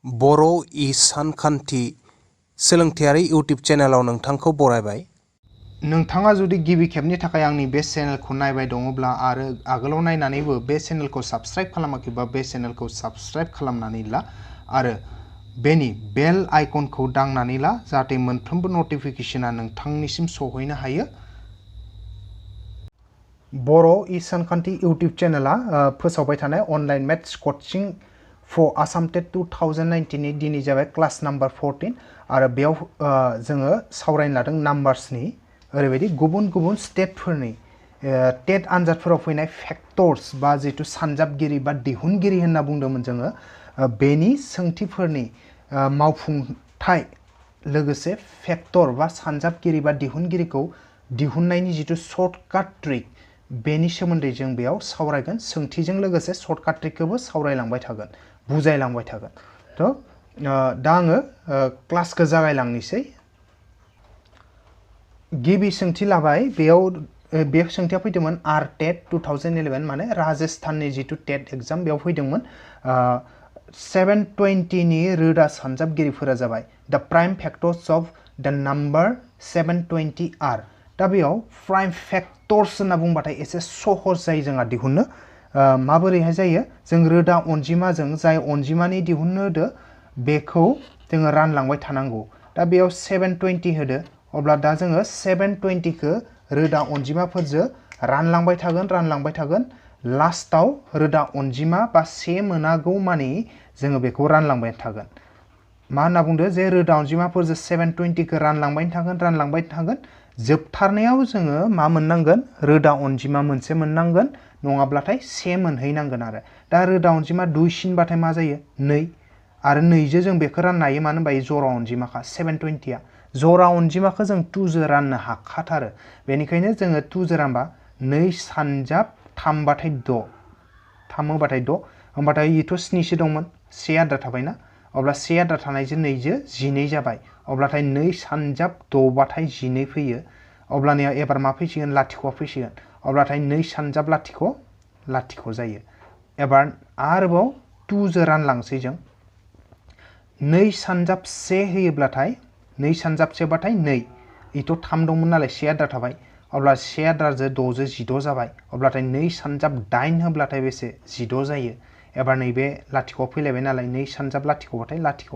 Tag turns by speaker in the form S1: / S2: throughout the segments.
S1: बर' इ-सानखान्थि सोलोंथायारि इउटिउब चेनेलाव नोंथांखौ बरायबाय।
S2: नोंथाङा जुदि गिबि खेबनि थाखाय आंनि बे चेनेलखौ नायबाय दङब्ला आरो आगोलाव नायनानैबो बे चेनेलखौ साबस्क्राइब खालामाखैबा बे चेनेलखौ साबस्क्राइब खालामनानै ला आरो बेनि बेल आइकनखौ दांनानै ला जाहाथे मोनफ्रोमबो नटिफिकेसना नोंथांनिसिम सौहैनो हायो। बर' इ-सानखान्थि इउटिउब चेनेला फोसावबाय थानाय online maths coaching for Assam TET 2019 नि दिनै जाबाय क्लास नाम्बार 14 आरो बेयाव जोङो सावरायनो लादों नाम्बार्सनि ओरैबायदि गुबुन गुबुन स्टेटफोरनि टेट आनजादफोराव फैनाय फेक्टर्स बा जिथु सानजाबगिरि बा दिहुनगिरि होनना बुंदोंमोन जोङो बेनि सोंथिफोरनि मावफुंथाय लोगोसे फेक्टर बा सानजाबगिरि बा दिहुनगिरिखौ दिहुननायनि जिथु सर्टकाट ट्रिक बेनि सोमोन्दै जों बेयाव सावरायगोन। सोंथिजों लोगोसे सर्टकाट ट्रिकखौबो सावरायलांबाय थागोन, बुजायलांबाय थागोन। दा आङो क्लासखौ जागायलांनोसै। गिबि सोंथि लाबाय बेयाव बे सोंथिया फैदोंमोन आर टेट 2011 माने राजस्थाननि जिथु टेट एग्जाम बेयाव फैदोंमोन 720 नि रोदा सानजाबगिरिफोरा जाबाय द प्राइम फेक्टर्स अफ द नाम्बार 720 आर। दा बेयाव प्राइम फेक्टर्स होनना बुंबाथाय एसे सहज जायो जोंहा दिहुननो। माबोरैहाय जायो? जों रोदा अनजिमाजों जाय अनजिमानि दिहुननो होदो बेखौ जोङो रानलांबाय थानांगौ। दा बेयाव 720 होदो, अब्ला दा जोङो 720खौ रोदा अनजिमाफोरजों रानलांबाय थागोन। लास्टाव रोदा अनजिमा बा 1 मोनागौ मानि जोङो बेखौ रानलांबाय थागोन। मा होनना बुंदो जे रोदा अनजिमाफोरजों 720खौ रानलांबाय थागोन। जोबथारनायाव जोङो मा मोननांगोन? रोदा अनजिमा मोनसे मोननांगोन, नङाब्लाथाय 1 मोनहैनांगोन आरो। दा रोदा अनजिमा दुइसिनबाथाय मा जायो? 2 आरो 2जों जों बेखौ राननो हायो, मानो होनबा जरा अनजिमाखा 720आ। जरा अनजिमाखौ जों 2जों राननो हाखाथारो। बेनिखायनो जोङो 2जों रानबा 2 सानजाब 3 बाथाय 6, 3 होबाथाय 6, होमबाथाय इथ' 7सो दंमोन, 1 आद्रा थाबायना, अब्ला 1 आद्रा थानायजों 2जों 12 जाबाय, अब्लाथाय 2 सानजाब 6 बाथाय 12 फैयो। अब्लानिया एबार मा फैसिगोन? लाथिख'आ फैसिगोन, अब्लाथाय 2 सानजाब लाथिख' लाथिख' जायो। एबार आरोबाव 2जों रानलांसै जों। 2 सानजाब 1 होयोब्लाथाय 2 सानजाब 1 बाथाय 2, इथ' 3 दंमोन नालाय 1 आद्रा थाबाय, अब्ला 1 आद्राजों 6जों 16 जाबाय, अब्लाथाय 2 सानजाब 8 होब्लाथाय बेसे? 16 जायो। एबार नैबे लाथिख'आव फैलायबाय नालाय 2 सानजाब लाथिख' बाथाय लाथिख'।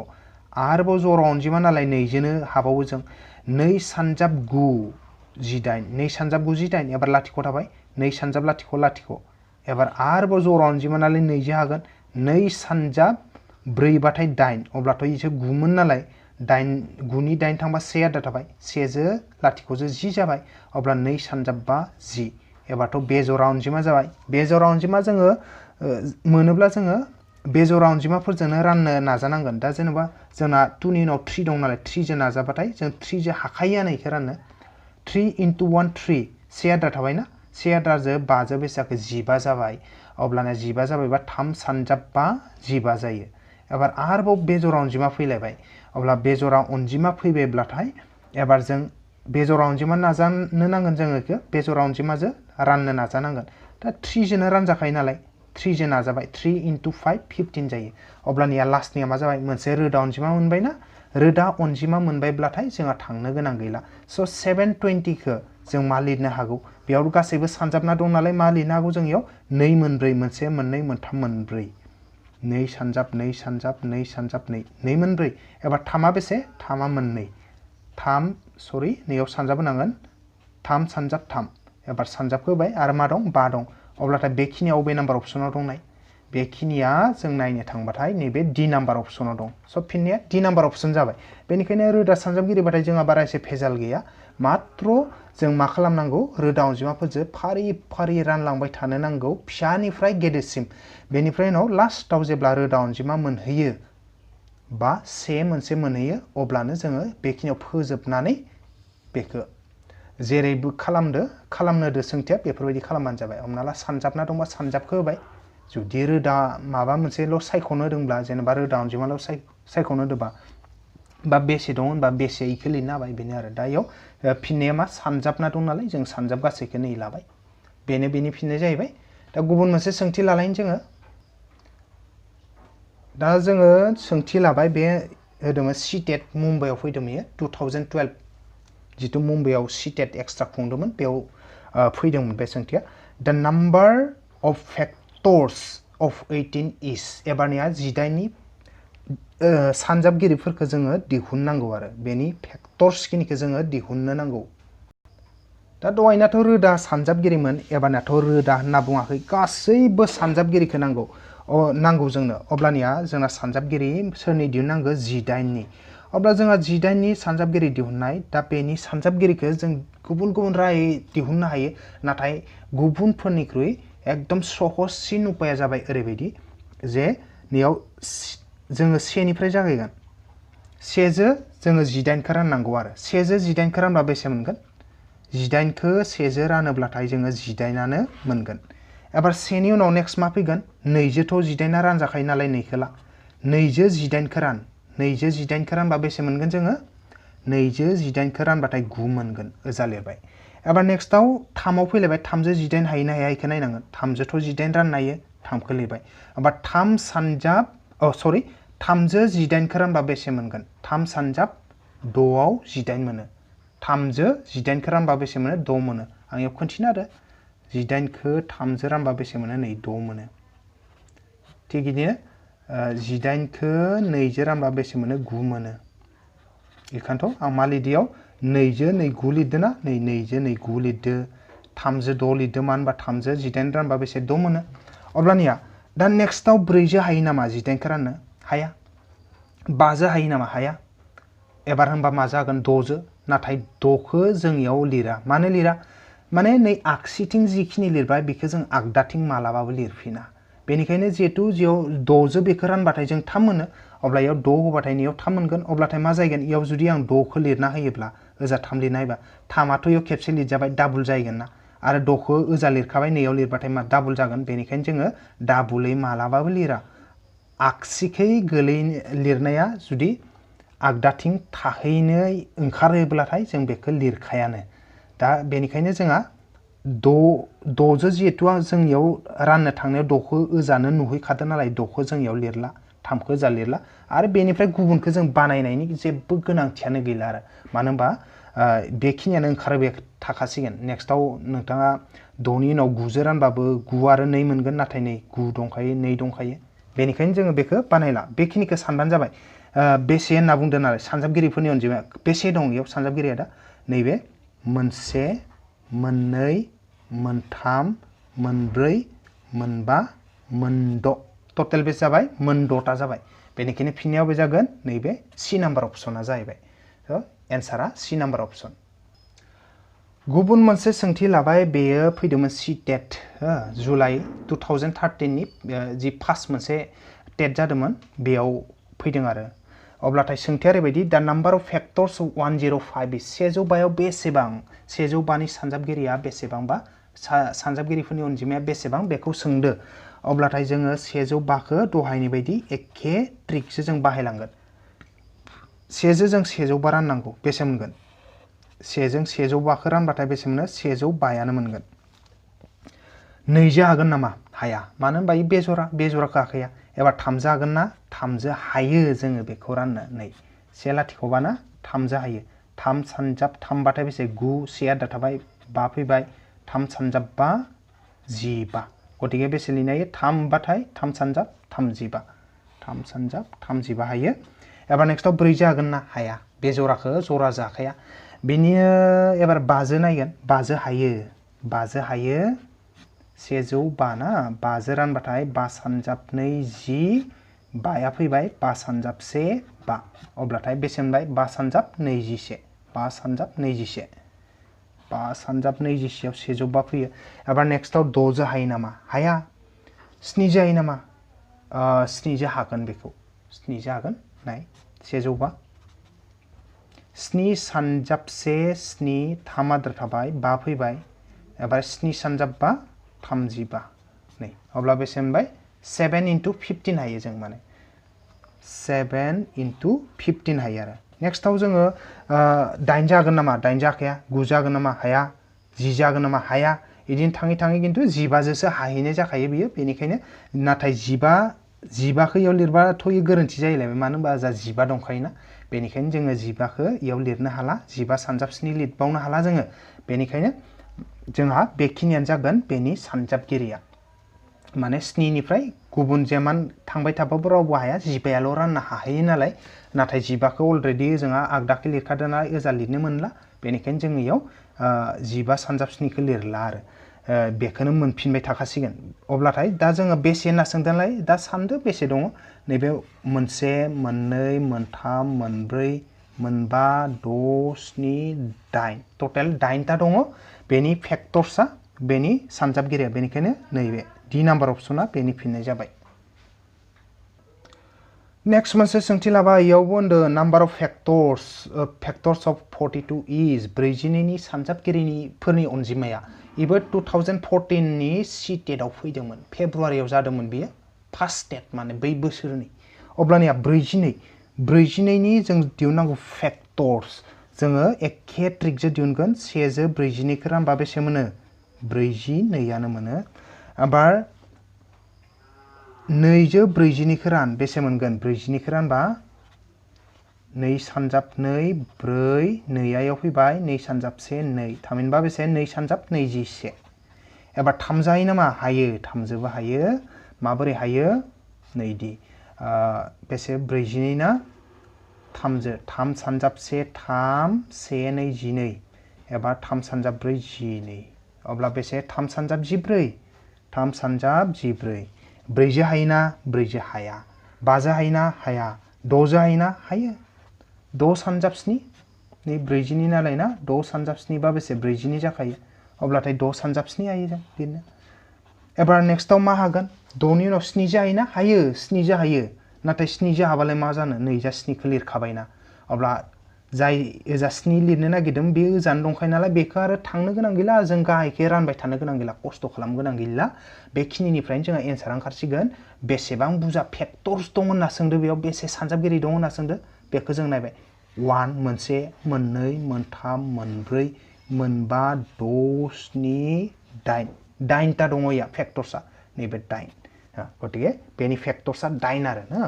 S2: आरोबाव जरा अनजिमा नालाय 2जोंनो हाबावो जों। 2 सानजाब 9 18, 2 सानजाब 9 18, एबार लाथिख' थाबाय, 2 सानजाब लाथिख' लाथिख'। एबार आरोबाव जरा अनजिमा नालाय 2जों हागोन, 2 सानजाब 4 बाथाय 8, अब्लाथ' इसे 9 मोन नालाय 9 नि 8 थांबा 1 आद्रा थाबाय, 1जों लाथिख'जों 10 जाबाय, अब्ला 2 सानजाब 5 10। एबारथ' बेजरा अनजिमा जाबाय। बेजरा अनजिमा जोङो मोनोब्ला जोङो बेजरा अनजिमाफोरजोंनो राननो नाजानांगोन। दा जेनेबा जोंना 2 नि उनाव 3 दं नालाय 3जों नाजाबाथाय जों 3जों हाखायोआनो इखौ राननो। 3 × 1 3, 1 आद्रा थाबायना, 1 आद्राजों 5जों बेसे जाखो? 15 जाबाय, अब्लाना 15 जाबायबा 3 सानजाब 5 15 जायो। एबार आरोबाव बेजरा अनजिमा फैलायबाय, अब्ला बेजरा अनजिमा फैबायब्लाथाय एबार जों बेजरा अनजिमा नाजानो नांगोन, जोङो इखौ बेजरा अनजिमाजों राननो नाजानांगोन। दा 3जोंनो रानजाखायो नालाय 3जों नाजाबाय, 3 × 5 15 जायो। अब्लानिया लास्टनिया मा जाबाय? मोनसे रोदा अनजिमा मोनबायना, रोदा अनजिमा मोनबायब्लाथाय जोंहा थांनो गोनां गैला। स' 720खौ जों मा लिरनो हागौ? बेयाव गासैबो सानजाबना दं नालाय मा लिरनो हागौ जों इयाव? 2 मोनब्रै, 1 मोननै मोनथाम मोनब्रै, 2 सानजाब 2 सानजाब 2 सानजाब 2, 2 मोनब्रै। एबार 3आ बेसे? 3आ मोननै, 3 सरि नैयाव सानजाब होनांगोन, 3 सानजाब 3। एबार सानजाबखौ होबाय आरो मा दं? 5 दं। अब्लाथाय बेखिनियाव बबे नाम्बार अपसनाव दंनाय? बेखिनिया जों नायनो थांबाथाय नैबे डि नाम्बार अपसनाव दं। स' फिननाया डि नाम्बार अपसन जाबाय। बेनिखायनो रोदा सानजाबगिरिबाथाय जोंहा बारा एसे भेजाल गैया। मात्र जों मा खालामनांगौ? रोदा अनजिमाफोरजों फारि फारि रानलांबाय थानो नांगौ फिसानिफ्राय गेदेरसिम। बेनिफ्राय उनाव लास्टाव जेब्ला रोदा अनजिमा मोनहैयो बा 1 मोनसे मोनहैयो, अब्लानो जोङो बेखिनियाव फोजोबनानै बेखौ जेरैबो खालामनो होदो सोंथिया बेफोरबायदि खालामबानो जाबाय। हमना ला सानजाबना दंबा सानजाबखौ होबाय, जुदि रोदा माबा मोनसेल' सायख'नो होदोंब्ला जेनेबा रोदा अनजिमाल' सायख'नो होदोंबा बा बेसे दं होनबा बेसे इखौ लिरनो हाबाय, बेनो आरो। दा इयाव फिननाया मा? सानजाबना दं नालाय जों सानजाब गासैखौ नै लाबाय, बेनो बेनि फिननाय जाहैबाय। दा गुबुन मोनसे सोंथि लालायनो जोङो। दा जोङो सोंथि लाबाय बे होदोंमोन सीटेट मुम्बाइआव फैदोंमोन 2012 जितु मुम्बाइआव सीटेट एक्सट्रा खुंदोंमोन बेयाव फैदोंमोन बे सोंथिया द नाम्बार अफ फेक्टर्स अफ 18 इज एबारनिया 18नि सानजाबगिरिफोरखौ जोङो दिहुननांगौ आरो बेनि फेक्टर्स खिनिखौ जोङो दिहुननो नांगौ दा दहायनाथ' रोदा सानजाबगिरिमोन एबारनाथ' रोदा होनना बुङाखै गासैबो सानजाबगिरिखौ नांगौ जोंनो अब्लानिया जोंना सानजाबगिरि सोरनि दिहुननांगौ 18नि अब्ला जोंहा 18नि सानजाबगिरि दिहुननाय दा बेनि सानजाबगिरिखौ जों गुबुन गुबुन राहायै दिहुननो हायो नाथाय गुबुनफोरनिख्रुइ एकदम सहजसिन उपाया जाबाय ओरैबायदि जे नैयाव जोङो सेनिफ्राय जागायगोन सेजो जोङो 18खौ राननांगौ आरो सेजो 18खौ रानबा बेसे मोनगोन 18खौ सेजो रानोब्लाथाय जोङो 18आनो मोनगोन एबार सेनि उनाव नेक्स्ट मा फैगोन नैजोथ' 18आ रानजाखायो नालाय नैखोला नैजो 18खौ रान नैजो 18खौ रानबा बेसे मोनगोन जोङो नैजो 18खौ रानबाथाय 9 मोनगोन ओजा लिरबाय एबार नेक्स्टआव 3आव फैलायबाय 3जो 18 हायो ना हाया बेखौ नायनांगोन 3जोथ' 18 राननो हायो 3खौ लिरबाय एबार 3 सानजाब 3जो 18खौ रानबा बेसे मोनगोन 3 सानजाब 6आव 18 मोनो 3जो 18खौ रानबा बेसे मोनो 6 मोनो आं बेयाव खोन्थिनो आरो 18खौ 3जो रानबा बेसे मोनो नै 6 मोनो थिग बिदिनो 18खौ 2जो रानबा बेसे मोनो 9 मोनो बेखायनोथ' आं मा लिरदों नैजो 2 9 लिरदों ना नै नैजो 2 9 लिरदो 3जो 6 लिरदो मानो होनबा 3जो 18 रानबा बेसे 6 मोनो अब्लानिया दा नेक्स्टआव 4जो हायो नामा 18खौ राननो हाया 5जो हायो नामा हाया एबार होनबा मा जागोन 6जो नाथाय 6खौ जोंनियाव लिरा मानो लिरा माने नै आगसिथिं जिखिनि लिरबाय बेखौ जों आगदाथिं मालाबाबो लिरफिना बेनिखायनो जिहेतु जियाव 6जो बेखौ रानबाथाय जों 3 मोनो अब्ला इयाव 6 होबाथाय नैयाव 3 मोनगोन अब्लाथाय मा जागोन इयाव जुदि आं 6खौ लिरना होयोब्ला ओजा 3 लिरना होयोबा 3आथ' इयाव खेबसे लिरजाबाय डाबल जाहैगोन ना आरो 6खौ ओजा लिरखाबाय नैयाव लिरबाथाय मा डाबल जागोन बेनिखायनो जोङो डाबलै मालाबाबो लिरा आगसिखै लिरनाया जुदि आगदाथिं थाहैनो ओंखारोब्लाथाय जों बेखौ लिरखायानो दा बेनिखायनो जोंहा 6जो जिहेतु जोंनियाव राननो थांनायाव 6खौ ओजानो नुहैखादों नालाय 6खौ जोंनियाव लिरला 3खौ ओजा लिरला आरो बेनिफ्राय गुबुनखौ जों बानायनायनि जेबो गोनांथियानो गैला आरो मानो होनबा बेखिनियानो ओंखारबाय थाखासिगोन नेक्स्टआव नोंथाङा 6नि उनाव 9जो रानबाबो 9 आरो 2 मोनगोन नाथाय नै 9 दंखायो 2 दंखायो बेनिखायनो जोङो बेखौ बानायला बेखिनिखौ सानबानो जाबाय बेसे होनना बुंदों आरो सानजाबगिरिफोरनि अनजिमाया बेसे दं इयाव सानजाबगिरिया दा नैबे 1 2 3 4 5 6 टटेल बेसे जाबाय 6टा जाबाय बेनिखायनो फिननायाव बे जागोन नैबे सी नाम्बार अपसना जाहैबाय एन्सारा सी नाम्बार अपसन गुबुन मोनसे सोंथि लाबाय बेयो फैदोंमोन सीटेट जुलाइ 2013नि जि फार्स्ट मोनसे टेट जादोंमोन बेयाव फैदों आरो अब्लाथाय सोंथिया ओरैबायदि दा नाम्बार अफ फेक्टर्स 105 इज 105आव बेसेबां 105नि सानजाबगिरिया बेसेबां बा सानजाबगिरिफोरनि अनजिमाया बेसेबां बेखौ सोंदो अब्लाथाय जोङो 105खौ दहायनि बायदि एखे ट्रिकसो जों बाहायलांगोन 1जो जों 105 राननांगौ बेसे मोनगोन 1जों 105खौ रानबाथाय बेसे मोनो 105आनो मोनगोन 2जो हागोन नामा हाया मानो होनबा बेजराखौ हाखाया एबार 3जो हागोन ना 3जो हायो जोङो बेखौ राननो नै 1 लाथिख'बा ना 3जो हायो 3 सानजाब 3 बाथाय बेसे 9 1 आद्रा थाबाय 5 फैबाय 3 सानजाब 5 15 गतिके बेसे लिरनो हायो 3 बाथाय 3 सानजाब 35 3 सानजाब 35 हायो एबार नेक्स्टआव 4जो हागोन ना हाया बे जराखौ जरा जाखाया बेनि एबार 5जो नायगोन 5जो हायो 105 ना 5जो रानबाथाय 5 सानजाब 2 10 5आ फैबाय 5 सानजाब 1 5 अब्लाथाय बेसे मोनबाय 5 सानजाब 21 5 सानजाब 21 5 सानजाब 21आव 105 फैयो एबार नेक्स्टआव 6जो हायो नामा हाया 7जो हायो नामा 7जो हागोन बेखौ 7जो हागोन नाय 105 7 सानजाब 1 7 3 आद्रा थाबाय 5 फैबाय एबार 7 सानजाब 5 35 नै अब्ला बेसे मोनबाय 7 × 15 हायो जों माने 7 × 15 हायो आरो नेक्स्टआव जोङो 8 जागोन नामा 8 जाखाया 9 जागोन नामा हाया 10 जागोन नामा हाया बिदिनो थाङै थाङै खिन्थु 15जोसो हाहैनाय जाखायो बियो बेनिखायनो नाथाय जिबाखौ इयाव लिरबाथ' इयो गोरोन्थि जायोलाय मानो होनबा जा जिबा दंखायोना बेनिखायनो जोङो जिबाखौ इयाव लिरनो हाला जिबा सानजाब स्नि लिरबावनो हाला जोङो बेनिखायनो जोंहा बेखिनियानो जागोन बेनि सानजाबगिरिया माने स्निनिफ्राय गुबुन जेमान थांबाय थाबाबो रावबो हाया जिबायाल' राननो हाहैयो नालाय नाथाय जिबाखौ अलरेडि जोंहा आगदाखै लिरखादों नालाय ओजा लिरनो मोनला बेनिखायनो जों इयाव जिबा सानजाब स्निखौ लिरला आरो बेखौनो मोनफिनबाय थाखासिगोन अब्लाथाय दा जोङो बेसे होनना सोंदोंलाय दा सानदो बेसे दङ नैबे मोनसे मोननै मोनथाम मोनब्रै मोनबा द' स्नि दाइन टटेल 9टा दङ बेनि फेक्टर्सआ बेनि सानजाबगिरिया बेनिखायनो नैबे डी नाम्बार अपसना बेनि फिननाय जाबाय नेक्स्ट मोनसे सोंथि लाबाय इयावबो होनदो नाम्बार अफ फेक्टर्स अफ 42 इज 42नि सानजाबगिरिफोरनि अनजिमाया इबो 2014 नि सीटेटआव फैदोंमोन फेब्रुवारियाव जादोंमोन बियो फार्स्ट स्टेट माने बै बोसोरनि अब्लानिया 42नि जों दिहुननांगौ फेक्टर्स जोङो एखे ट्रिकजों दिहुनगोन 1 जो 42खौ रानबा बेसे मोनो 42आनो मोनो आबार 2 जो 42खौ रान बेसे मोनगोन 42खौ रानबा 2 सानजाब 2 4 2आव फैबाय 2 सानजाब 1 2 थामहिनबा बेसे 2 सानजाब 21 एबार 3 जायो नामा हायो 3 जोबो हायो माबोरै हायो नैदि बेसे 42 ना 3 जो 3 सानजाब 1 3 1 2 12 एबा 3 सानजाब 4 12 अब्ला बेसे 3 सानजाब 14 3 सानजाब 14 4 जो हायोना 4 जो हाया 5 जो हायोना हाया 6 जो हायोना हायो 6 सानजाब 7 नै 42 नालाय ना 6 सानजाब 7 बा बेसे 42 जाखायो अब्लाथाय 6 सानजाब 7 हायो जों बिदिनो एबार नेक्स्टआव मा हागोन 6 नि उनाव 7 जो हायोना हायो 7 जो हायो नाथाय 7 जो हाबालाय मा जानो 2 जा 7खौ लिरखाबायना अब्ला जाय ओजा 7 लिरनो नागिरदों बे ओजानो दंखायो नालाय बेखौ आरो थांनो गोनां गैला जों गाहायखौ रानबाय थानो गोनां गैला खस्थ' खालामनो गोनां गैला बेखिनिनिफ्रायनो जोंहा एन्सार ओंखारसिगोन बेसेबां बुरजा फेक्टर्स दं होनना सोंदो बेयाव बेसे सानजाबगिरि दं होनना सोंदो बेखौ जों नायबाय 1 मोनसे मोननै मोनथाम मोनब्रै मोनबा 6 7 8 9टा दङ या फेक्टर्सआ नैबे 9 गतिके बेनि फेक्टर्सआ 9 आरो ना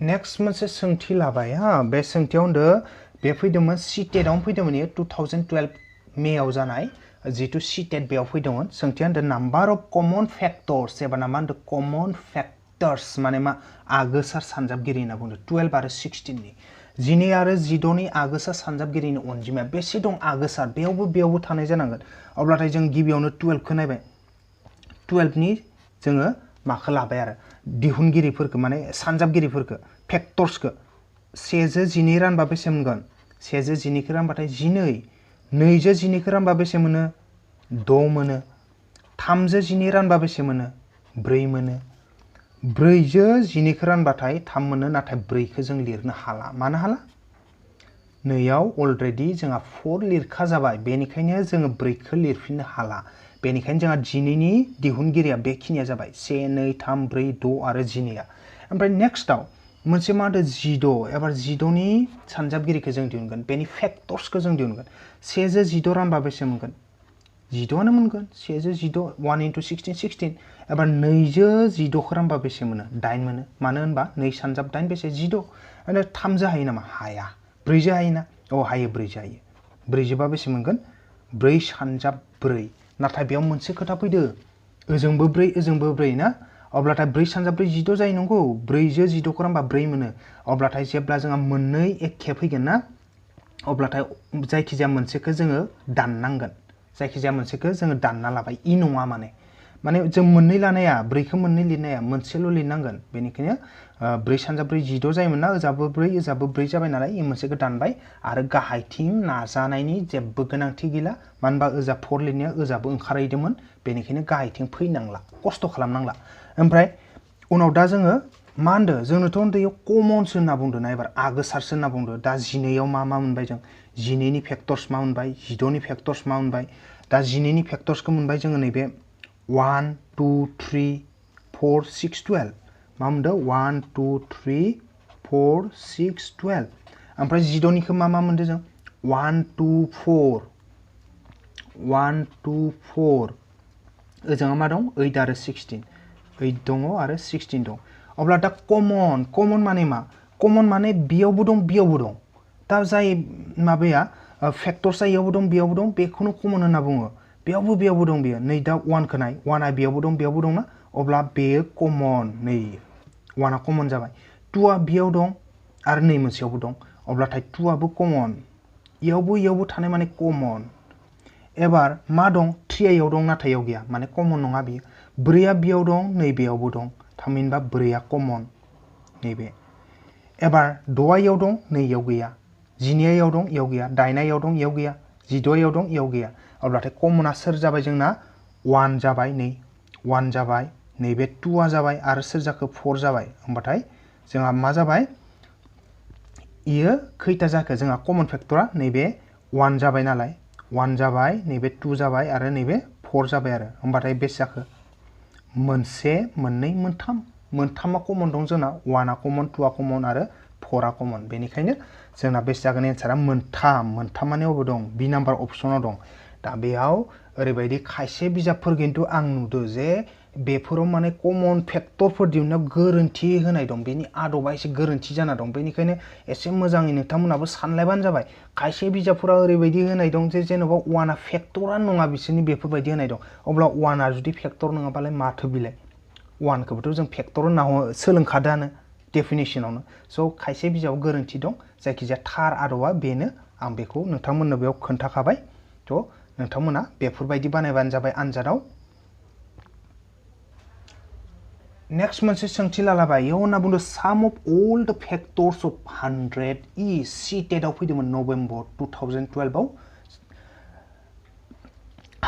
S2: नेक्स्ट मोनसे सोंथि लाबाय बे सोंथियाव होनदो बे फैदोंमोन सीटेटआवनो फैदोंमोन इयो 2012 मेआव जानाय जितु सीटेट बेयाव फैदोंमोन सोंथिया होनदो नाम्बार अफ कमन फेक्टर्स एबा मा होनदो कमन फेक्टर्स माने मा आगोसार सानजाबगिरि होनना बुंदो 12 आरो 16 नि 12 आरो 14 नि आगोसार सानजाबगिरिनि अनजिमाया बेसे दं आगोसार बेयावबो थानाय जानांगोन अब्लाथाय जों गिबियावनो 12खौ नायबाय 12 नि जोङो माखौ लाबाय आरो दिहुनगिरिफोरखौ माने सानजाबगिरिफोरखौ फेक्टर्सखौ 1 जो 12 रानबा बेसे मोनगोन 1 जो 12खौ रानबाथाय 12 2 जो 12खौ रानबा बेसे मोनो 6 मोनो 3 जो 12 रानबा बेसे मोनो 4 मोनो 4 जो 12खौ रानबाथाय 3 मोनो नाथाय 4खौ जों लिरनो हाला मानो हाला नैयाव अलरेडि जोंहा 4 लिरखा जाबाय बेनिखायनो जोङो 4खौ लिरफिननो हाला बेनिखायनो जोंहा 12नि दिहुनगिरिया बेखिनिया जाबाय 1 2 3 4 6 आरो 12आ ओमफ्राय नेक्स्टआव मोनसे मा होनदो 16 एबार 16नि सानजाबगिरिखौ जों दिहुनगोन बेनि फेक्टर्सखौ जों दिहुनगोन 1 जो 16 रानबा बेसे मोनगोन 16आनो मोनगोन 1 जो 16 1 into 16 16 एबार 2 जो 16खौ रानबा बेसे मोनो 8 मोनो मानो होनबा 2 सानजाब 8 बेसे 16 आरो 3 जो हायो नामा हाया 4 जो हायोना हायो 4 जो हायो 4 जोबा बेसे मोनगोन 4 सानजाब 4 नाथाय बेयाव मोनसे खोथा फैदो ओजोंबो 4 ओजोंबो 4 ना अब्लाथाय 4 सानजाब 4 16 जायो नंगौ 4 जो 16खौ रानबा 4 मोनो अब्लाथाय जेब्ला जोंहा मोननै एखे फैगोन ना अब्लाथाय जायखिजाया मोनसेखौ जोङो दाननांगोन जायखिजाया मोनसेखौ जोङो दानना लाबाय इ नङा माने जों मोननै लानाया 4खौ मोननै लिरनाया मोनसेल' लिरनांगोन बेनिखायनो 4 सानजाब 4 16 जायोमोन ना ओजाबो 4 ओजाबो 4 जाबाय नालाय इ मोनसेखौ दानबाय आरो गाहायथिं नाजानायनि जेबो गोनांथि गैला मानो होनबा ओजा 4 लिरनाया ओजाबो ओंखारहैदोंमोन बेनिखायनो गाहायथिं फैनांला खस्थ' खालामनांला ओमफ्राय उनाव दा जोङो मा होनदो जोंनोथ' होनदो इयाव कमनसो होनना बुंदो ना एबार आगोसारसो होनना बुंदो दा 12आव मा मोनबाय जों 12नि फेक्टर्स मा मोनबाय 16नि फेक्टर्स मा मोनबाय दा 12नि फेक्टर्सखौ मोनबाय जोङो नैबे 1 2 3 4 6 12 मा मोनदो 1 2 3 4 6 12 ओमफ्राय 16निखौ मा मोनदो जों 1 2 4 1 2 4 ओजोंहा मा दं 8 आरो 16 8 दङ आरो 16 दं अब्ला दा कमन माने मा कमन माने बेयावबो दं बेयावबो दं दा जाय माबाया फैक्टर्सआ इयावबो दं बेयावबो दं बेखौनो कमन होनना बुङो बेयावबो दं बेयो नै दा 1 खौ नाय 1आ बेयावबो दं ना अब्ला बेयो कमन नै 1आ कमन जाबाय 2आ बेयाव दं आरो नै मोनसेयावबो दं अब्लाथाय 2आबो कमन इयावबो थानाय माने कमन एबार मा दं 3आ इयाव दं नाथाय इयाव गैया माने कमन नङा बियो 4आ बेयाव दं नै बेयावबो दं थामहिनबा 4आ कमन नैबे एबार 6आ इयाव दं नै इयाव गैया 9आ इयाव दं इयाव गैया 8आ इयाव दं इयाव गैया 16आ इयाव दं इयाव गैया अब्लाथाय कमना सोर जाबाय जोंना 1 जाबाय नै 1 जाबाय नैबे 2आ जाबाय आरो सोर जाखो 4 जाबाय होमबाथाय जोंहा मा जाबाय इयो खैथा जाखो जोंहा कमन फैक्टरा नैबे 1 जाबाय नालाय 1 जाबाय नैबे 2 जाबाय आरो नैबे 4 जाबाय आरो होमबाथाय बेसे जाखो मोनसे मोननै मोनथामा कमन दं जोंना 1आ कमन 2आ कमन आरो 4आ कमन बेनिखायनो जोंना बेसे जागोन एन्सारा मोनथामानो अबे दं बि नाम्बार अपसनाव दं दा बेयाव ओरैबायदि खायसे बिजाबफोर खिन्थु आं नुदों जे बेफोराव माने कमन फैक्टरफोर दिहुननायाव गोरोन्थि होनाय दं बेनि आदबा एसे गोरोन्थि जाना दं बेनिखायनो एसे मोजाङै नोंथांमोनाबो सानलायबानो जाबाय खायसे बिजाबफोरा ओरैबायदि होनाय दं जे जेनेबा 1आ फैक्टरानो नङा बिसोरनि बेफोरबायदि होनाय दं अब्ला 1आ जुदि फैक्टर नङाबालाय माथो बिलाय 1खौबोथ' जों फैक्टर होनना सोलोंखादोआनो डेफिनेशनावनो स' खायसे बिजाबाव गोरोन्थि दं जायखिजाया थार आदबा बेनो आं बेखौ नोंथांमोननो बेयाव खोन्थाखाबाय थ' नोंथांमोना बेफोरबायदि बानायबानो जाबाय आनजादाव नेक्स्ट मोनसे सोंथि लालाबाय इयाव होनना बुंदों साम अफ अल द फैक्टर्स अफ 100 इज सीटेटआव फैदोंमोन नभेम्बर 2012 आव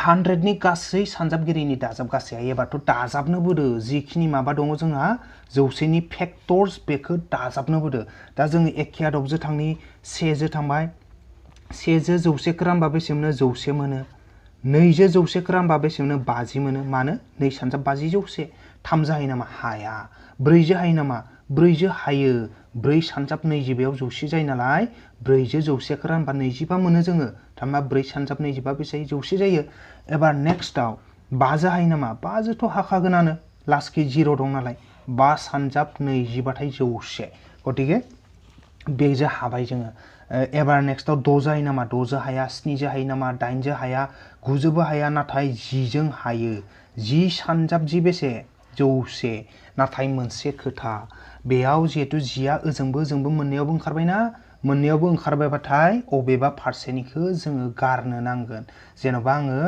S2: 100 नि गासै सानजाबगिरिनि दाजाब गासैया एबारथ' दाजाबनो बोदो जिखिनि माबा दङ जोंहा 100नि फैक्टर्स बेखौ दाजाबनो बोदो दा जोङो एखे आदबजों थांनि 1 जो थांबाय 1 जो 100 खौ रानबा बेसे मोनो 100 मोनो 2 जो 100 खौ रानबा बेसे मोनो 50 मोनो मानो 2 सानजाब 50 100 3 जो हायो नामा हाया 4 जो हायो नामा 4 जो हायो 4 सानजाब 20 बेयाव 100 जायो नालाय 4 जो 100 खौ रानबा 25 मोनो जोङो थारमा 4 सानजाब 25 बेसे 100 जायो एबार नेक्स्टआव 5 जो हायो नामा 5 जोथ' हाखागोनानो लास्टखि 0 दं नालाय 5 सानजाब 20 बाथाय 100 गतिके बेजों हाबाय जोङो एबार नेक्स्टआव 6 जो हायो नामा 6 जो हाया 7 जो हायो नामा 8 जो हाया 9 जोबो हाया नाथाय 10 जों हायो 10 सानजाब 10 बेसे 100 नाथाय मोनसे खोथा बेयाव जिहेतु 10आ ओजोंबो मोननैयावबो ओंखारबायना मोननैयावबो ओंखारबायबाथाय अबेबा फारसेनिखौ जोङो गारनो नांगोन जेन'बा आङो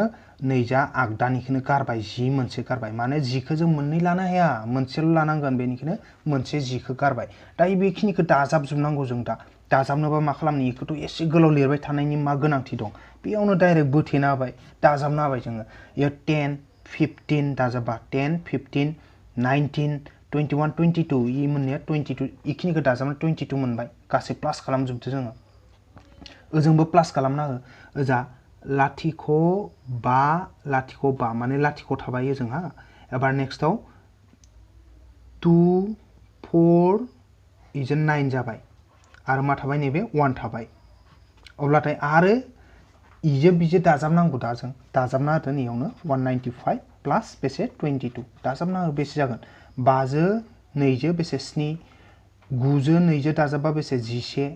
S2: नैजा आगदानिखौनो गारबाय 10 मोनसे गारबाय माने 10खौ जों मोननै लानो हाया मोनसेल' लानांगोन बेनिखायनो मोनसे 10खौ गारबाय दा बेखिनिखौ दाजाबजोबनांगौ जों दा दाजाबनोबा मा खालामनो बेखौथ' एसे गोलाव लिरबाय थानायनि मा गोनांथि दं बेयावनो डाइरेक्ट बोथेना होबाय दाजाबना होबाय जोङो इयाव 10 15 दाजाबा 10 15 19 21 22 इ मोननाया 22 इखिनिखौ दाजाबना 22 मोनबाय गासै प्लास खालामजोबदो जोङो ओजोंबो प्लास खालामना हो ओजा लाथिख' 5 माने लाथिख' थाबाय ओजोंहा एबार नेक्स्टआव 2 4 इजों 9 जाबाय आरो मा थाबाय नैबे 1 थाबाय अब्लाथाय आरो इजों बिजों दाजाबनांगौ दा जों दाजाबना होदो नैयावनो 195 प्लास बेसे 22 दाजाबना हो बेसे जागोन 5 जो 2 जो बेसे 7 9 जो 2 जो दाजाबबा बेसे 11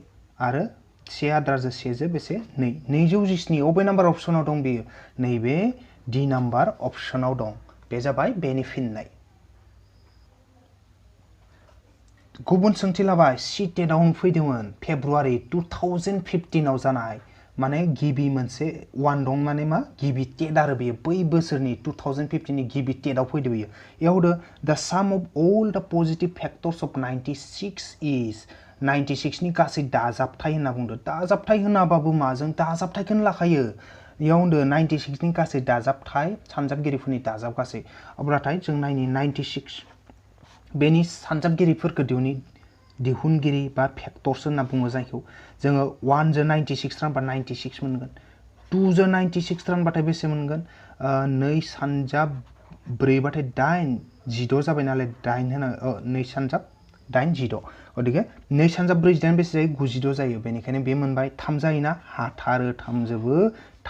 S2: आरो 1 आद्रा जो 1 जो बेसे 2 217 अबे नाम्बार अपसनाव दं बेयो नैबे डि नाम्बार अपसनाव दं बे जाबाय बेनि फिननाय गुबुन सोंथि लाबाय सीटेटआव फैदोंमोन फेब्रुवारि 2015 आव जानाय माने गिबि मोनसे 1 दं माने मा गिबि टेट आरो बेयो बै बोसोरनि 2015 नि गिबि टेटआव फैदो बेयो इयाव होदो द साम of all the positive factors of 96 इज 96 नि गासै दाजाबथाय होनना बुंदो दाजाबथाय होनाबाबो मा जों दाजाबथायखौनो लाखायो इयाव होदो 96 नि गासै दाजाबथाय सानजाबगिरिफोरनि दाजाब गासै अब्लाथाय जों नायनि 96 बेनि सानजाबगिरिफोरखौ दिहुनगिरि बा फैक्टर्स होनना बुङो जायखौ जोङो 1 जो 96 रानबा 96 मोनगोन 2 जो 96 रानबाथाय बेसे मोनगोन 2 सानजाब 4 बाथाय 8 16 जाबाय नालाय 8 होना 2 सानजाब 8 16 गतिके 2 सानजाब 4 8 बेसे जायो 96 जायो बेनिखायनो बे मोनबाय 3 जायोना हाथारो 3 जोबो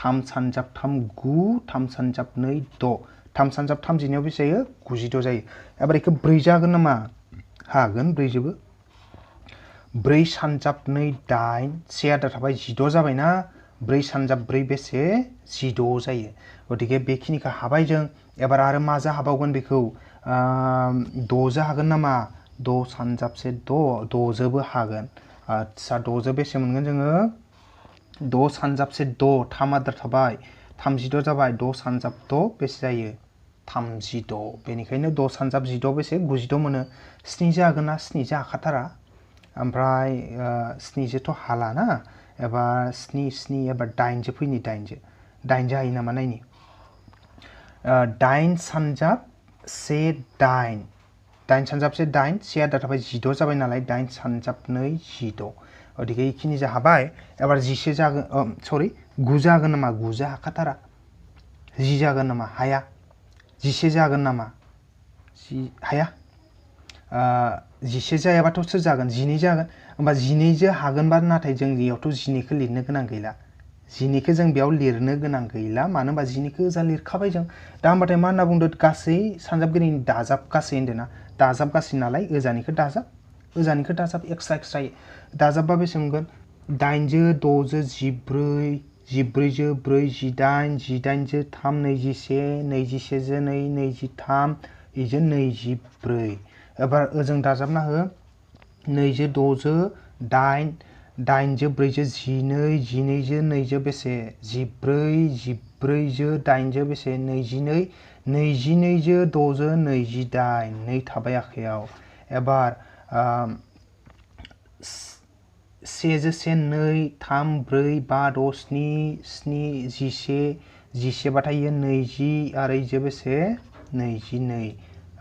S2: 3 सानजाब 3 9 3 सानजाब 2 6 3 सानजाब 30नियाव बेसे जायो 96 जायो एबार इखो 4 जागोन नामा हागोन 4 जोबो 4 सानजाब 2 8 से आद्रा थाबाय 16 जाबायना 4 सानजाब 4 बेसे 16 जायो गतिके बेखिनिखौ हाबाय जों एबार आरो मा जा हाबावगोन बेखौ 6 जा हागोन नामा 6 सानजाब से 6 6 जोबो हागोन आच्छा 6 जो बेसे मोनगोन जोङो 6 सानजाब से 6 3 आद्रा थाबाय 36 जाबाय 6 सानजाब 6 बेसे जायो 36 बेनिखायनो 6 सानजाब 16 बेसे 96 मोनो 7 जागोन ना 7 जा हाखाथारा ओमफ्राय 7 जोथ' हाला ना एबार 7 7 एबार 8 जो फैनि 8 जो हायो नामा नायनि 8 सानजाब से 8 8 सानजाब से 8 से आद्रा थाबाय 16 जाबाय नालाय 8 सानजाब 2 16 गतिके इखिनि जा हाबाय एबार 11 जागोन सरि 9 जागोन नामा 9 जा हाखाथारा 10 जागोन नामा हाया 11 जागोन नामा हाया 11 जायाबाथ' सोर जागोन 12 जागोन होमबा 12 जो हागोनबा नाथाय जों बेयावथ' 12 खौ लिरनो गोनां गैला 12 खौ जों बेयाव लिरनो गोनां गैला मानो होनबा 12 खौ ओजा लिरखाबाय जों दा होमबाथाय मा होनना बुंदों गासै सानजाबगिरिनि दाजाब गासै होन्दों ना दाजाब गासै नालाय ओजानिखौ दाजाब एक्सट्रा एक्सट्रायै दाजाबबा बेसे मोनगोन 8 जो 6 जो 14 14 जो 4 18 18 जो 3 21 21 जो 2 23 इजो 24 एबार ओजों दाजाबना हो 2 जो 6 जो 8 8 जो 4 जो 12 12 जो 2 जो बेसे 14 14 जो 8 जो बेसे 22 22 जो 6 जो 28 2 थाबाय आखायाव एबार 1 जो 1 2 3 4 5 6 7 7 11 11 बाथाय 20 आरो इजो बेसे 22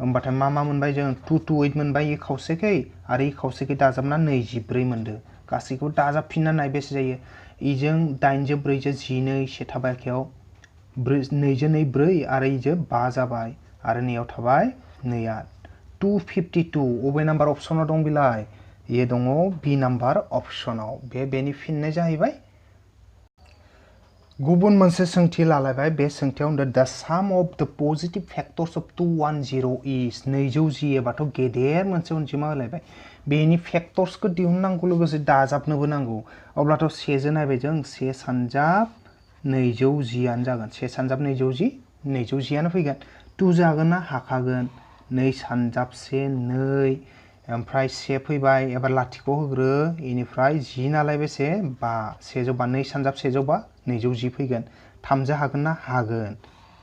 S2: होमबाथाय मा मोनबाय जों 228 मोनबाय इ खावसेखै आरो इ खावसेखै दाजाबना 24 मोनदो गासैखौबो दाजाबफिनना नाय बेसे जायो इजों 8 जो 4 जो 12 से थाबाय आखायाव 2 जो 2 4 आरो इजो 5 जाबाय आरो नैयाव थाबाय 2आ 252 अबे नाम्बार अपसनाव दं बिलाय ये दङ बि नाम्बार अपसनाव बेनि फिननाय जाहैबाय गुबुन मोनसे सोंथि लालायबाय बे सोंथियाव होनदों द साम अफ द पजिटिभ फेक्टर्स अफ 210 इज 210 एबाथ' गेदेर मोनसे अनजिमा होलायबाय बेनि फेक्टर्सखौ दिहुननांगौ लोगोसे दाजाबनोबो नांगौ अब्लाथ' 1 जो नायबाय जों 1 सानजाब 210 आनो जागोन 1 सानजाब 210 210 आनो फैगोन 2 जागोन ना हाखागोन 2 सानजाब 1 2 ओमफ्राय 1 फैबाय एबार लाथिख' होग्रो इनिफ्राय 10 नालाय बेसे 5 105 2 सानजाब 105 210 फैगोन 3 जो हागोन ना हागोन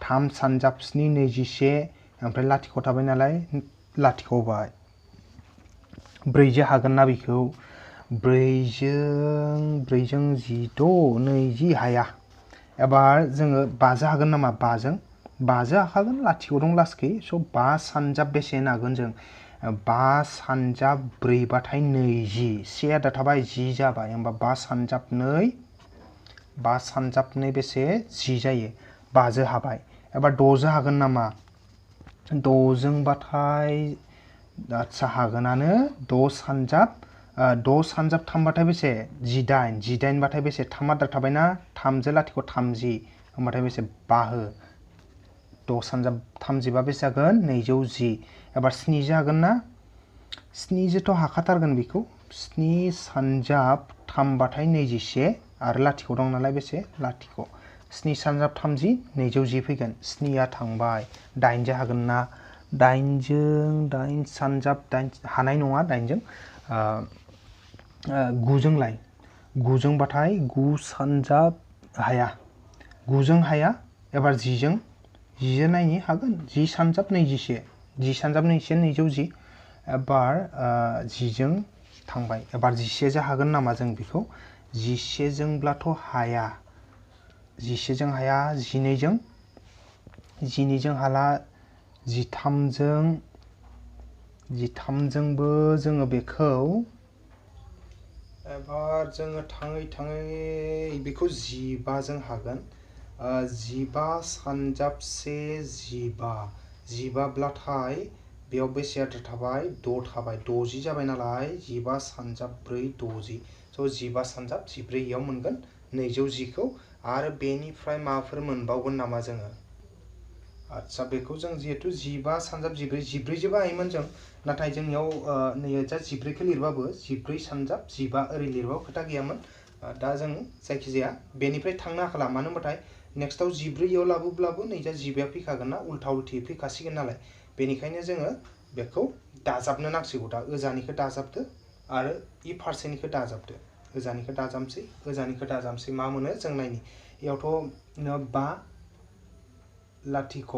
S2: 3 सानजाब 7 21 ओमफ्राय लाथिख' थाबाय नालाय लाथिख' होबाय 4 जो हागोन ना बेखौ 4 जों 16 20 हाया एबार जोङो 5 जो हागोन नामा 5 जों 5 जो हाखागोन लाथिख' दं लासखै स' 5 सानजाब बेसे हागोन जों 5 सानजाब 4 बाथाय 20 से आद्रा थाबाय 10 जाबाय होमबा 5 सानजाब 2 5 सानजाब 2 बेसे 10 जायो 5 जो हाबाय एबार 6 जो हागोन नामा 6 जों बाथाय आच्छा हागोनानो 6 सानजाब 3 बाथाय बेसे 18 18 बाथाय बेसे 3 आद्रा थाबायना 3 जो लाथिख' 30 होमबाथाय बेसे 5 हो 6 सानजाब 30 बा बेसे जागोन 210 एबार 7 जो हागोन ना 7 जोथ' हाखाथारगोन बेखौ 7 सानजाब 3 बाथाय 21 आरो लाथिख' दं नालाय बेसे लाथिख' 7 सानजाब 30 210 फैगोन 7 आ थांबाय 8 जो हागोन ना 8 जों 8 सानजाब 8 हानाय नङा 8 जों 9 जोंलाय 9 जों बाथाय 9 सानजाब हाया 9 जों हाया एबार 10 जों नायनि हागोन 10 सानजाब 21 10 सानजाब 21 210 एबार 10 जों थांबाय एबार 11 जो हागोन नामा जों बेखौ 11 जोंब्लाथ' हाया 11 जों हाया 12 जों हाला 13 जोंबो जोङो बेखौ एबार जोङो थाङै थाङै बेखौ 15 जों हागोन 15 सानजाब 1 15 ब्लाथाय बेयाव बेसे आद्रा थाबाय 6 थाबाय 60 जाबाय नालाय 15 सानजाब 4 60 स' 15 सानजाब 14 इयाव मोनगोन 210 खौ आरो बेनिफ्राय माबाफोर मोनबावगोन नामा जोङो आच्छा बेखौ जों जिहेतु 15 सानजाब 14 जोबो हायोमोन जों नाथाय जोंनियाव नै जा 14खौ लिरबाबो 14 सानजाब 15 ओरै लिरबाबो खोथा गैयामोन दा जों जायखिजाया बेनिफ्राय थांनो हाखाला मानो होनबाथाय नेक्स्टआव 14 लाबोब्लाबो नै जा 15 फैखागोन ना उल्था उल्थि फैखासिगोन नालाय बेनिखायनो जोङो बेखौ दाजाबनो नांसिगौ दा ओजानिखौ दाजाबदो आरो इ फारसेनिखौ दाजाबदो ओजानिखौ दाजाबसै ओजानिखौ दाजाबसै मा मोनो जों नायनि इयावथ' 5 लाथिख'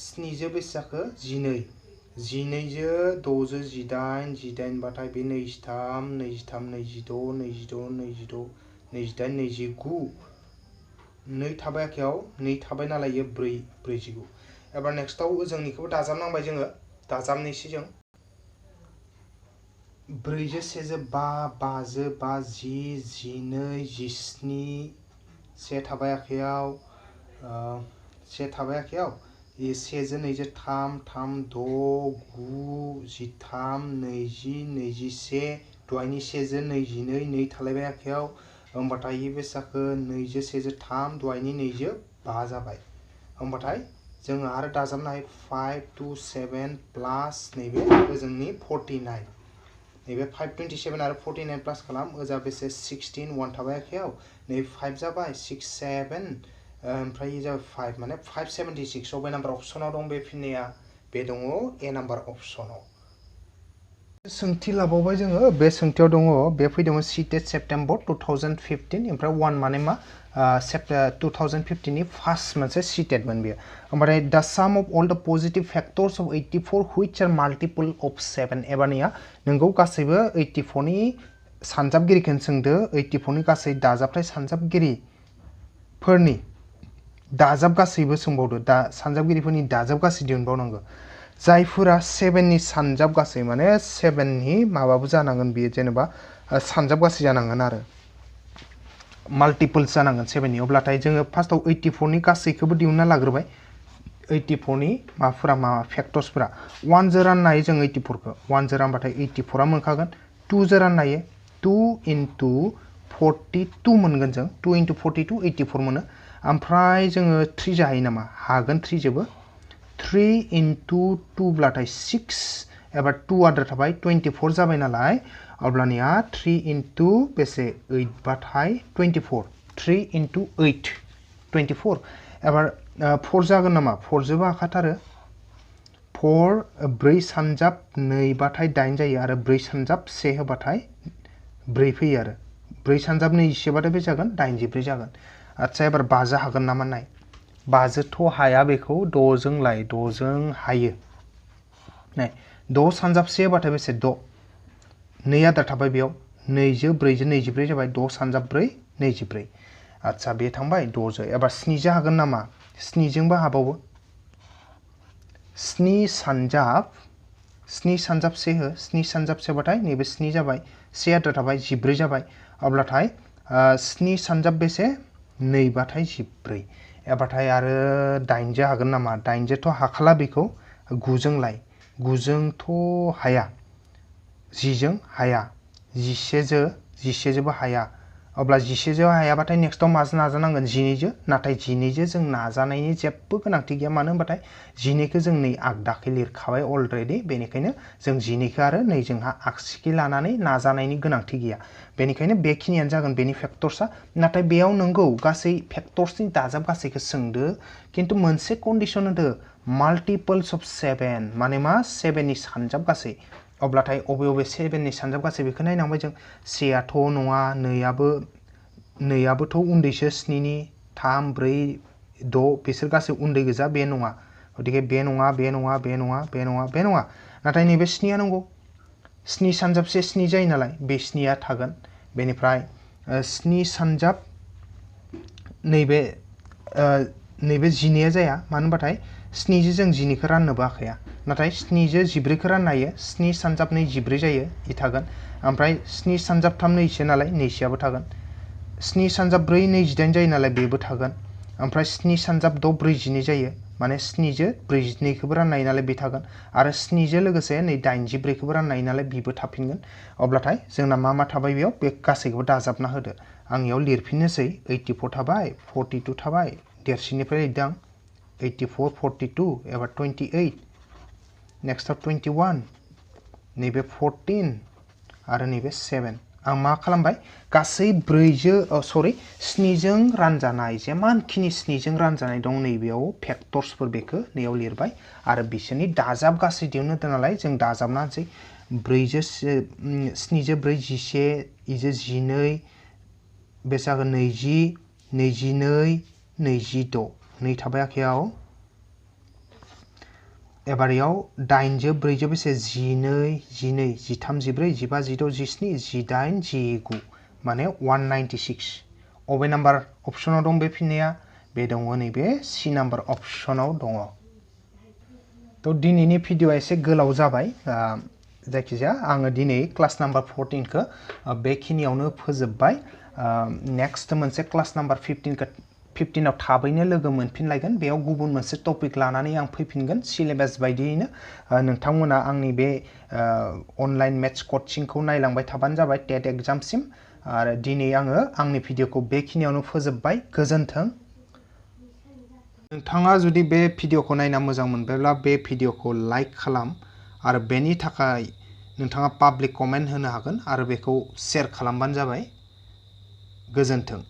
S2: 7 जो बेसे जाखो 12 12 जो 6 जो 18 18 बाथाय बे 23 23 26 26 26 28 29 2 थाबाय आखायाव 2 थाबाय नालाय 4 49 एबार नेक्स्टआव ओजोंनिखौबो दाजाबनांबाय जोङो दाजाबनोसै जों 4 जो 1 जो 5 5 जो 5 10 12 17 1 थाबाय आखायाव 1 थाबाय आखायाव 1 जो 2 जो 3 3 6 9 13 20 21 दहायनि 1 जो 22 2 थालायबाय आखायाव होमबाथाय बेसे जाखो 2 जो 1 जो 3 दहायनि 2 जो 5 जाबाय होमबाथाय जोङो आरो दाजाबनो हायो 5 2 7 प्लास नैबे ओजोंनि 49 नैबे 527 आरो 49 प्लास खालाम ओजा बेसे 16 1 थाबाय आखायाव नै 5 जाबाय 6 7 ओमफ्राय ये जाबाय 5 माने 576 अबे नाम्बार अपसनाव दं बे फिननाया बे दङ ए नाम्बार अपसनाव सोंथि लाबावबाय जोङो बे सोंथियाव दङ बे फैदोंमोन सीटेट सेप्टेम्बर 2015 ओमफ्राय 1 माने मा 2015 नि फार्स्ट मोनसे सीटेटमोन बेयो ओमफ्राय द साम of all the positive factors of 84 which are multiple of 7 एबारनिया नोंगौ गासैबो 84 नि सानजाबगिरिखौनो सोंदो 84 नि गासै दाजाबथाय सानजाबगिरिफोरनि दाजाब गासैबो सोंबावदो दा सानजाबगिरिफोरनि दाजाब गासै दिहुनबावनांगौ जायफोरा 7 नि सानजाब गासै माने 7 नि माबाबो जानांगोन बियो जेनेबा सानजाब गासै जानांगोन आरो माल्टिपल्स जानांगोन 7 नि अब्लाथाय जोङो फार्स्टआव 84 नि गासैखौबो दिहुनना लाग्रोबाय 84 नि माबाफोरा मा फैक्टर्सफोरा 1 जो राननो हायो जों 84 खौ 1 जो रानबाथाय 84 आ मोनखागोन 2 जो राननो हायो 2 into 42 मोनगोन जों 2 into 42 84 मोनो ओमफ्राय जोङो 3 जो हायो नामा हागोन 3 जोबो 3 into 2 ब्लाथाय 6 एबा 2 आद्रा थाबाय 24 जाबाय नालाय अब्लानिया 3 into बेसे 8 बाथाय 24 3 into 8 24 एबार 4 जागोन नामा 4 जोबो हाखाथारो 4 4 सानजाब 2 बाथाय 8 जायो आरो 4 सानजाब 1 होबाथाय 4 फैयो आरो 4 सानजाब 21 बाथाय बे जागोन 84 जागोन आच्छा एबार 5 जो हागोन नामा नाय 5 जोथ' हाया बेखौ 6 जों लाय 6 जों हायो नाय 6 सानजाब 1 होबाथाय बेसे 6 2 आद्रा थाबाय बेयाव 2 जो 4 जो 24 जाबाय 6 सानजाब 4 24 आच्छा बे थांबाय 6 जो एबार 7 जो हागोन नामा 7 जोंबो हाबावो 7 सानजाब 1 हो 7 सानजाब 1 बाथाय नैबे 7 जाबाय 1 आद्रा थाबाय 14 जाबाय अब्लाथाय 7 सानजाब बेसे 2 बाथाय 14 एबाथाय आरो 8 जो हागोन नामा 8 जोथ' हाखाला बेखौ 9 जों लाय 9 जोंथ' हाया 10 जों हाया 11 जोबो हाया अब्ला 11 जो हायाबाथाय नेक्स्टआव माजों नाजानांगोन 12 जो नाथाय 12 जो जों नाजानायनि जेबो गोनांथि गैया मानो होनबाथाय 12 खौ जों नै आगदाखै लिरखाबाय अलरेडि बेनिखायनो जों 12 खौ आरो नै जोंहा आगसिखै लानानै नाजानायनि गोनांथि गैया बेनिखायनो बेखिनियानो जागोन बेनि फैक्टर्सआ नाथाय बेयाव नंगौ गासै फैक्टर्सनि दाजाब गासैखौ सोंदो खिन्थु मोनसे कंडिशन होदो माल्टिपल्स अफ 7 माने मा 7 नि सानजाब गासै अब्लाथाय अबे 7 नि सानजाब गासै बेखौ नायनांबाय जों 1 आथ' नङा 2 आबोथ' उन्दैसो 7 नि 3 4 6 बिसोर गासै उन्दै गोजा बे नङा गतिके बे नङा बे नङा बे नङा बे नङा बे नङा नाथाय नैबे 7 आ नंगौ 7 सानजाब 7 जायो नालाय बे 7 आ थागोन बेनिफ्राय 7 सानजाब नैबे 12 जाया मानो होनबाथाय 7 जो जों 12 खौ राननोबो हाखाया नाथाय 7 जो 14 खौ राननो हायो 7 सानजाब 2 14 जायो इ थागोन ओमफ्राय 7 सानजाब 3 21 नालाय 21 आबो थागोन 7 सानजाब 4 28 जायो नालाय बेबो थागोन ओमफ्राय 7 सानजाब 6 42 जायो माने 7 जो 42 खौबो राननो हायो नालाय बे थागोन आरो 7 जो लोगोसे नै 84 खौबो राननो हायो नालाय बेबो थाफिनगोन अब्लाथाय जोंना मा थाबाय बेयाव बे गासैखौबो दाजाबना होदो आं इयाव लिरफिननोसै 84 थाबाय 42 थाबाय देरसिननिफ्राय लिरदों 84 42 एबा 28 नेक्स्टआव 21 नैबे 14 आरो नैबे 7 आं मा खालामबाय गासै 7 जों रानजानाय जेमानखिनि 7 जों रानजानाय दं नैबेयाव फेक्टर्सफोर बेखौ नैयाव लिरबाय आरो बिसोरनि दाजाब गासै दिहुननो दं नालाय जों दाजाबनानैसै 7 जों 4 11 इजो 12 बे जागोन 20 22 26 नै थाबाय आखायाव एबारियाव 8 जों 4 जों बेसे 12 12 13 14 15 16 17 18 19 माने 196 अबे नाम्बार अपसनाव दं बे फिननाया बे दङ नैबे सी नाम्बार अपसनाव दङ थ' दिनैनि भिडिअ'आ एसे गोलाव जाबाय जायखिजाया आङो दिनै क्लास नाम्बार 14 खौ बेखिनियावनो फोजोबबाय नेक्स्ट मोनसे क्लास नाम्बार 15 आव थाबैनो लोगो मोनफिनलायगोन बेयाव गुबुन मोनसे टपिक लानानै आं फैफिनगोन सिलेबास बायदियैनो नोंथांमोना आंनि बे अनलाइन मेथ्स कचिंखौ नायलांबाय थाबानो जाबाय टेट एग्जामसिम आरो दिनै आङो आंनि भिडिअ'खौ बेखिनियावनो फोजोबबाय गोजोन्थों नोंथाङा जुदि बे भिडिअ'खौ नायना मोजां मोनबायब्ला बे भिडिअ'खौ लाइक खालाम आरो बेनि थाखाय नोंथाङा पाब्लिक कमेन्ट होनो हागोन आरो बेखौ शेयार खालामबानो जाबाय गोजोन्थों